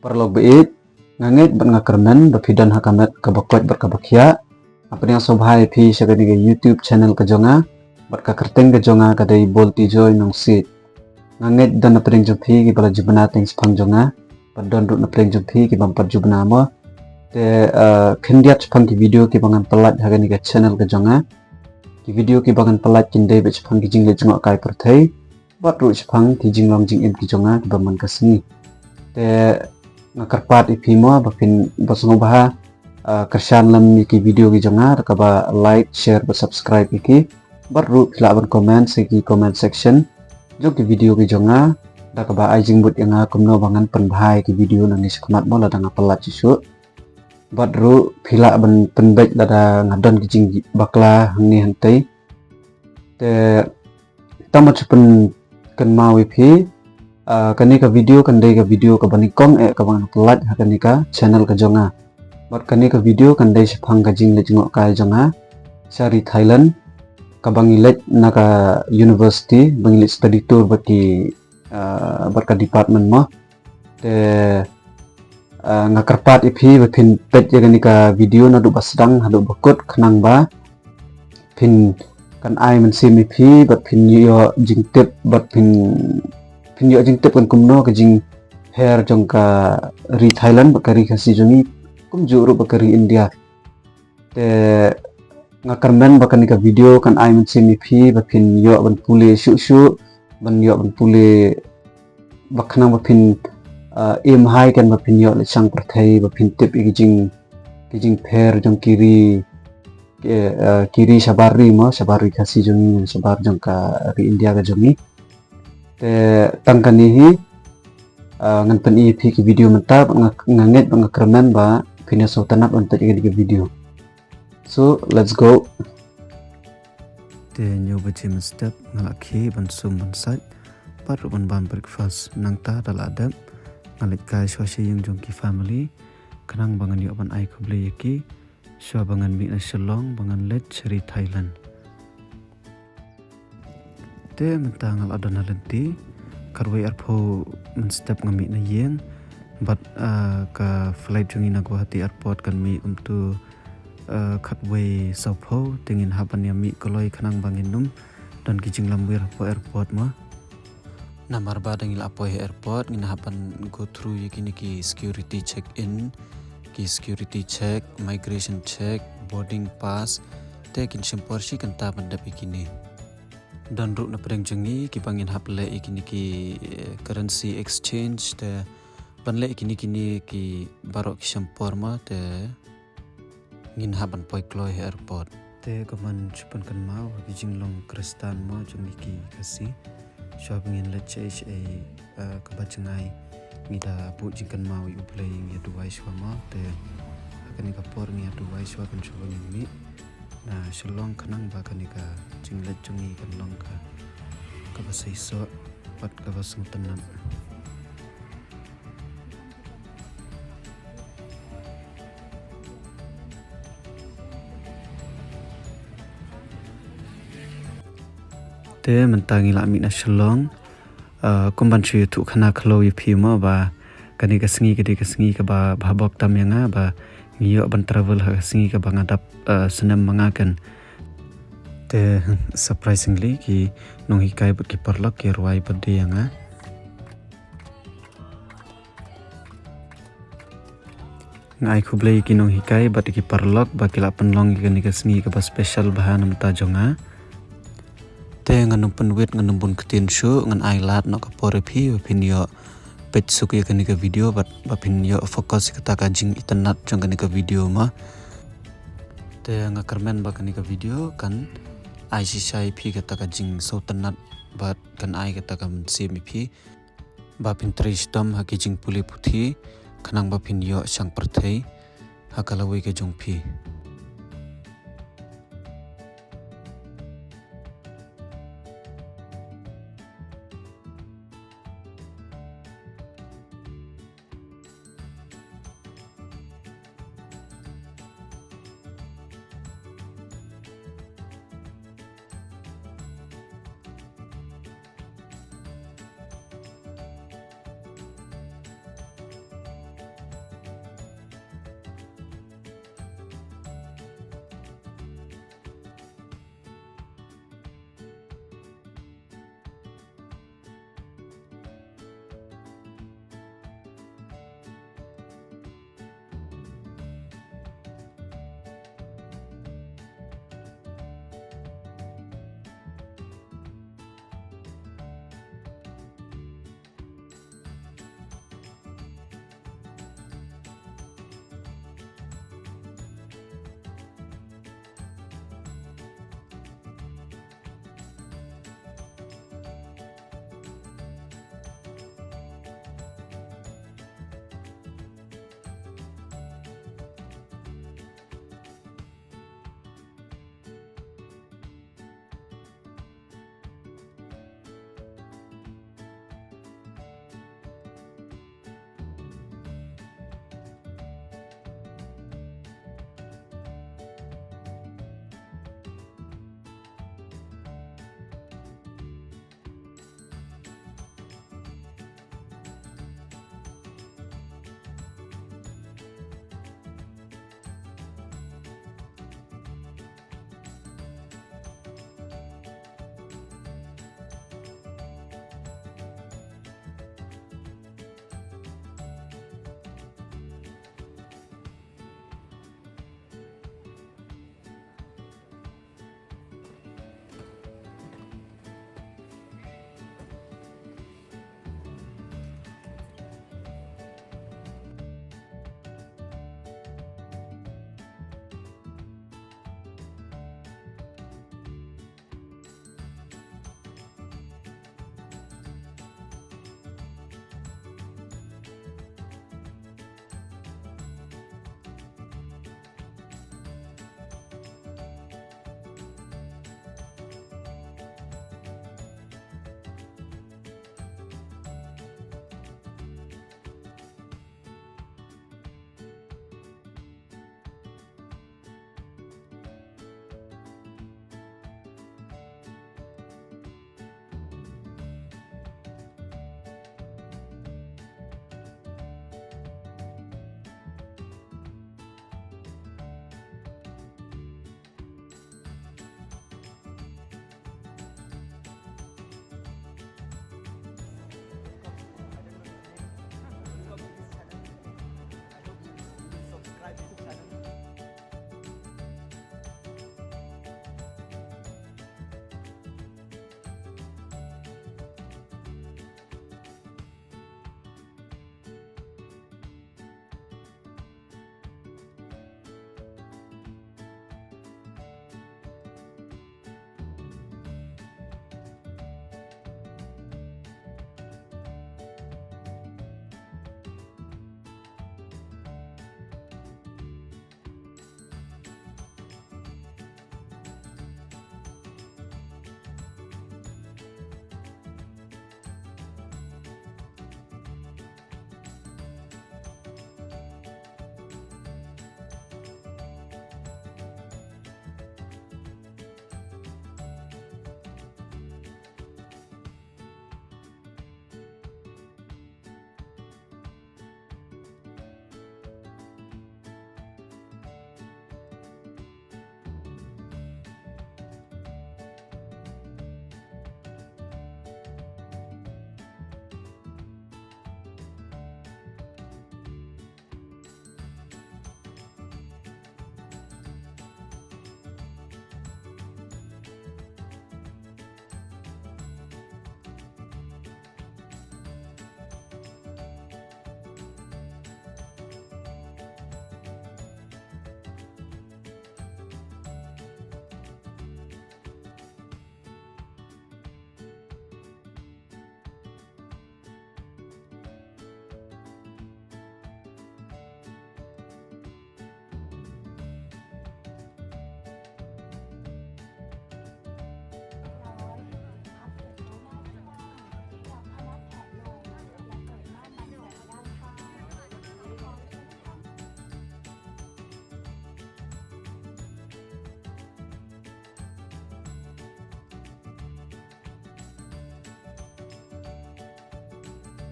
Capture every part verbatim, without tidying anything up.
Paralok ba ïeit, nga ngeit bad nga kyrmen ba phi don ha ka met kaba koit bad kaba khiah. Nga pdiang sngewbha ïa phi sha kane ka YouTube channel ka jong nga, bad ka kyrteng ka jong nga ka dei Boltijoy Nongsiej. Nga ngeit don na pdeng jong phi kiba la ju bna teng shaphang jong nga, bad don ruh na pdeng jong phi ki bym pat ju bna mo. Te, eh, khyndiat shaphang ki video kiba ngan pyllait ha kane ka channel ka jong nga. Ki video kiba ngan pyllait kin dei beit shaphang ki jingleh jngohkai pyrthei, bad ruh shaphang ki jinglong jingim ki jong nga kiba man ka sngi. Te nga kyrpad ïa phi mo ba phin, ba sngewbha, ah, kyrshan lem ïa ki video ki jong nga da kaba like, share bad subscribe ïa ki. Bad ruh phi lah ban comment sa ki comment section jong ki video ki jong nga da kaba ai jingmut ïa nga kumno ba ngan pynbha ïa ki video nangne shakhmat mo lada nga pyllait shuh shuh. Bad ruh phi lah ban pynbeit lada nga don ki jingbakla hangne hangtei. Te tang ban shu pynkynmaw ïa phi, ah, kane ka video kan dei ka video kaba nyngkong eh kaba ngan pyllait ha kane ka channel ka jong nga. Bad kane ka video kan dei shaphang ka jingleh jngohkai jong nga sha ri Thailand, kaba ngi leit na ka university, ba ngi leit study tour bad ki, ah, bad ka department mo. Te, ah, nga kyrpad ïa phi ba phin peit ïa kane ka video naduh ba sdang haduh ba kut khnang ba phin, kan ai mynsiem ïa phi bad phin ïoh jingtip bad phin, phin ïoh jingtip kan kumno ka jingpher jong ka ri Thailand bad ka ri Khasi jong ngi, kumjuh ruh bad ka ri India. Te nga kyrmen ba kane ka video kan ai mynsiem ïa phi ba phin ïoh ban pule shuh shuh, ban ïoh ban pule ba khnang ba phin, ah, im hai kan ba phin ïoh leit shang pyrthei, ba phin tip ïa ki jing, ki jingpher jong ki ri, ki, ah, ki ri shabar ri mo, shabar ri Khasi jong ngi, shabar jong ka ri India ka jong ngi. Te tang kane hi, ah, ngan pyni ïa phi ki video mynta, nga, nga ngeit ba nga kyrmen ba phin ïa sngewtynnat ban peit ïa kane ka video. So, let's go. Te hynñiew baje mynstep nga la khie ban sum ban sait, bad ruh ban bam breakfast. Nangta da la dep nga leit kai shuwa sha ïing jong ki family, khnang ba ngan ïoh ban ai khublei ïa ki shuwa ba ngan mih na Shillong ba ngan leit sha ri Thailand. Te mynta nga la don ha lynti, katwei arphew mynstep nga mih na ïing, bad, ah, ka flight jong ngi na Guwahati Airport kan mih kumtu, ah, katwei sawphew, te ngin hap ban ïa mih kloi khnang ba ngin ym don ki jinglamwir hapoh airport mo. Namar ba da ngi la poi ha airport ngin hap ban go through ïa kine ki security check in, ki security check, migration check, boarding pass, te kin shim por shi kynta ban dep ïa kine. Don ruh na pdeng jong ngi kiba ngin hap leh ïa kine ki, eh, currency exchange, te ban leh ïa kine kine ki baroh ki shim por mo, te ngin hap ban poi kloi ha airport. Te kumban shu pynkynmaw ha ki jinglong Khristan mo jong ngi ki Khasi, shuwa ba ngin leit shaei shaei, eh, kaba jngai, ngi da buh jingkynmaw ïa U Blei, ngi ïa duwai shuwa mo. Te ha kane ka por ngi ïa duwai shuwa kan shuwa ngin mih na Shillong khnang ba kane ka jingleit jong ngi kan long ka, kaba seisoh bad kaba sngewtynnat. Te mynta ngi la mih na Shillong. Uh, kumban shu ïathuh khana khlaw ïa phi mo ba kane ka sngi ka dei ka sngi kaba bha bok tam ïa nga ba ngi ïoh ban travel ha ka sngi kaba nga dap, uh, snem ma nga kan. Te surprisingly ki nonghikai bad ki paralok ki rwai birthday ïa nga. Nga ai khublei ïa ki nonghikai bad ïa ki paralok ba ki la pynlong ïa kane ka sngi kaba special bha na bynta jong nga. Te ngan ym pynwit, ngan ym bun ktien shuh, ngan ai lad noh ka por ïa phi ba phin ïoh peit suk ïa kane ka video bad ba phin ïoh focus ïa kata ka jingitynnat jong kane ka video mo. Te nga kyrmen ba kane ka video kan ai shisha ïa phi kata ka jingsngewtynnat bad kan ai kata ka mynsiem ïa phi ba phin trei shitom ha ki jingpule puthi khnang ba phin ïoh shang pyrthei ha ka lawei ka jong phi.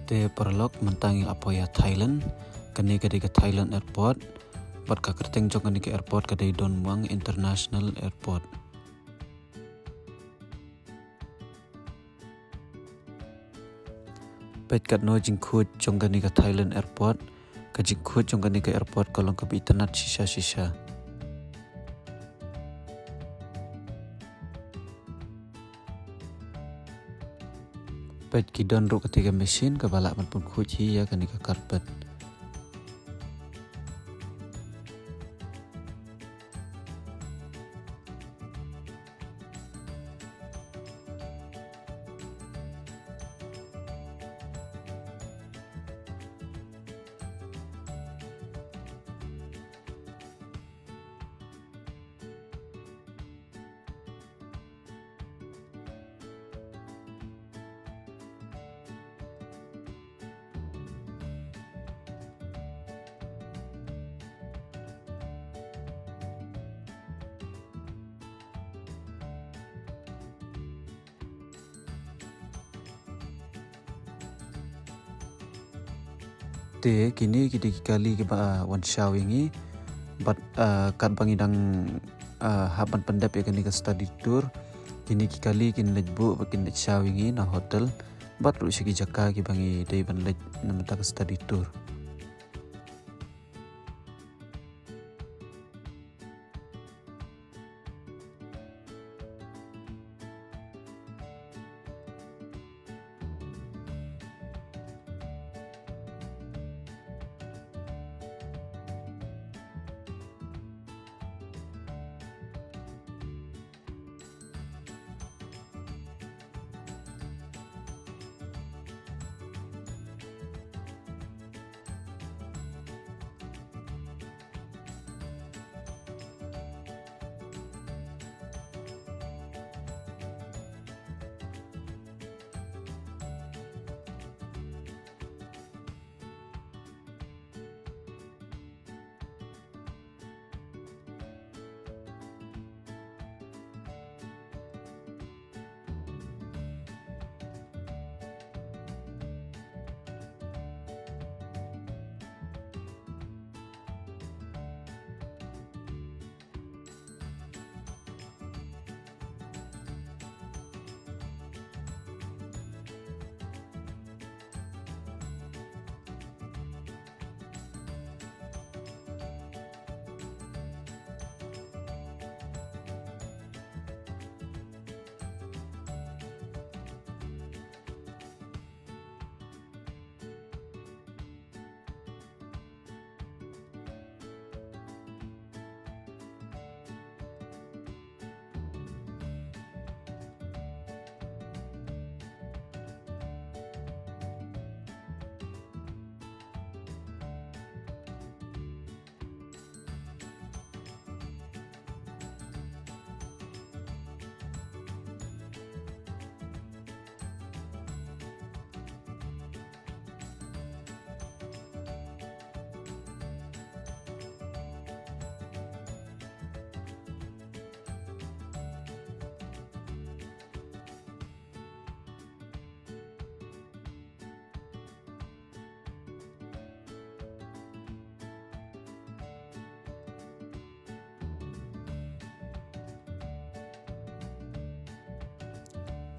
Te paralok, mynta ngi la poi ha Thailand. Kane ka dei ka Thailand airport. Bad ka kyrteng jong kane ka airport ka dei Don Mueang International Airport. Peit katno jingkhuid jong kane ka Thailand airport. Ka jingkhuid jong kane ka airport ka long kaba itynnad shisha shisha. Peit ki don ruh kata ka machine kaba lah ban pynkhuid hi ïa kane ka carpet. Te kine ki dei ki kali kiba wan shaw ïa ngi. Bad, ah, katba ngi dang, ah, hap ban pyndep ïa kane ka study tour, kine ki kali kin leit buh bad kin leit shaw ïa ngi na hotel. Bad ruh sha ki jaka kiba ngi dei ban leit na mynta ka study tour.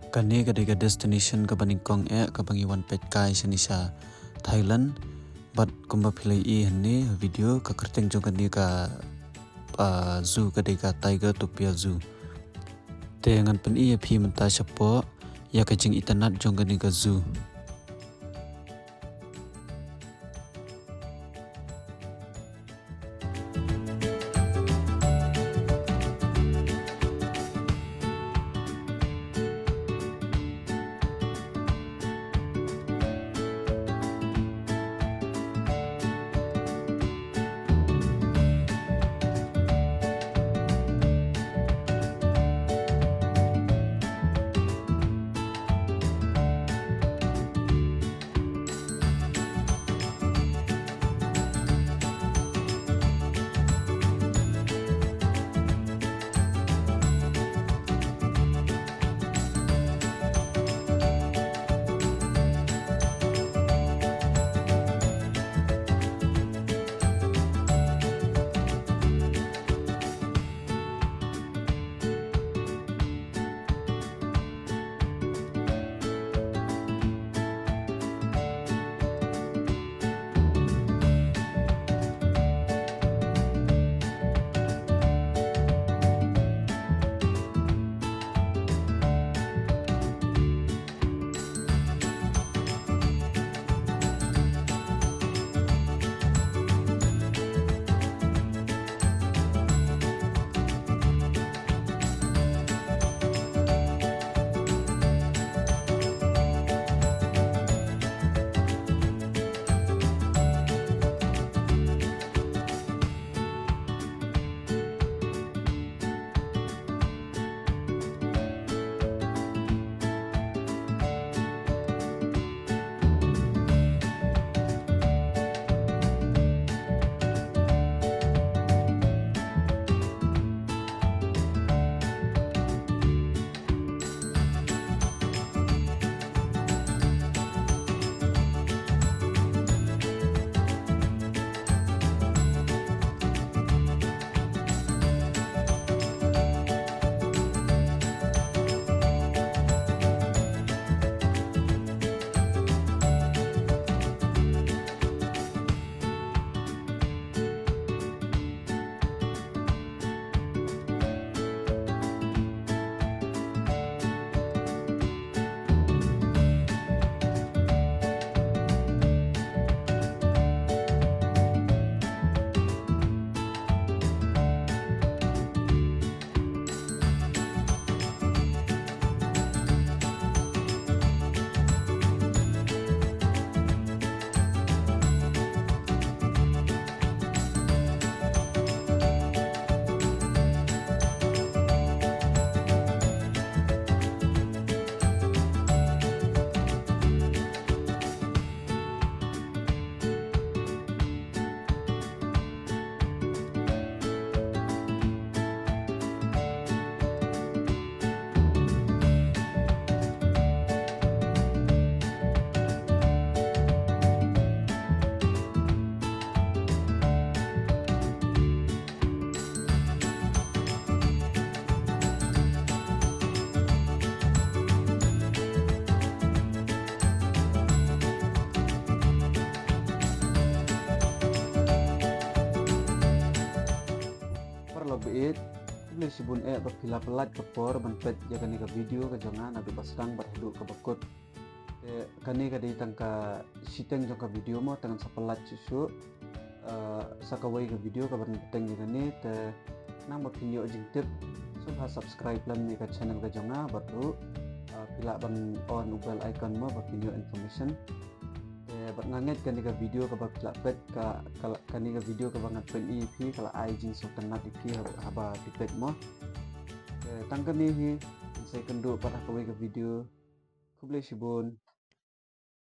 Kane ka dei ka destination kaba nyngkong eh kaba ngi wan peit kai shane sha Thailand. Bad kumba phi la ïohi hangne ha video, ka kyrteng jong kane ka, ah, zoo ka dei ka Tiger Topia Zoo. Te ngan pyni ïa phi mynta shapoh ïa ka jingitynnad jong kane ka zoo. Ba ïeit, khublei shibun eh ba phi la pynlait ka por ban peit ïa kane ka video ka jong nga naduh ba sdang bad haduh kaba kut. Te kane ka dei tang ka shiteng jong ka video mo, te ngan sa pynlait shuh shuh, eh, sa kawei ka video kaban bteng ïa kane. Te nang ba phin ïoh jingtip, sngewbha subscribe lem ïa ka channel ka jong nga bad ruh, eh, phi lah ban on u bell icon mo ba phin ïoh information. Te bad nga ngeit kane ka video kaba phi la peit ka, ka, kane ka video kaba ngan pyni ïa phi ka la ai jingsngewtynnat ïa phi haba, haba phi peit mo. Te tang kane hi, ngin sa ïakynduh pat ha kawei ka video. Khublei shibun.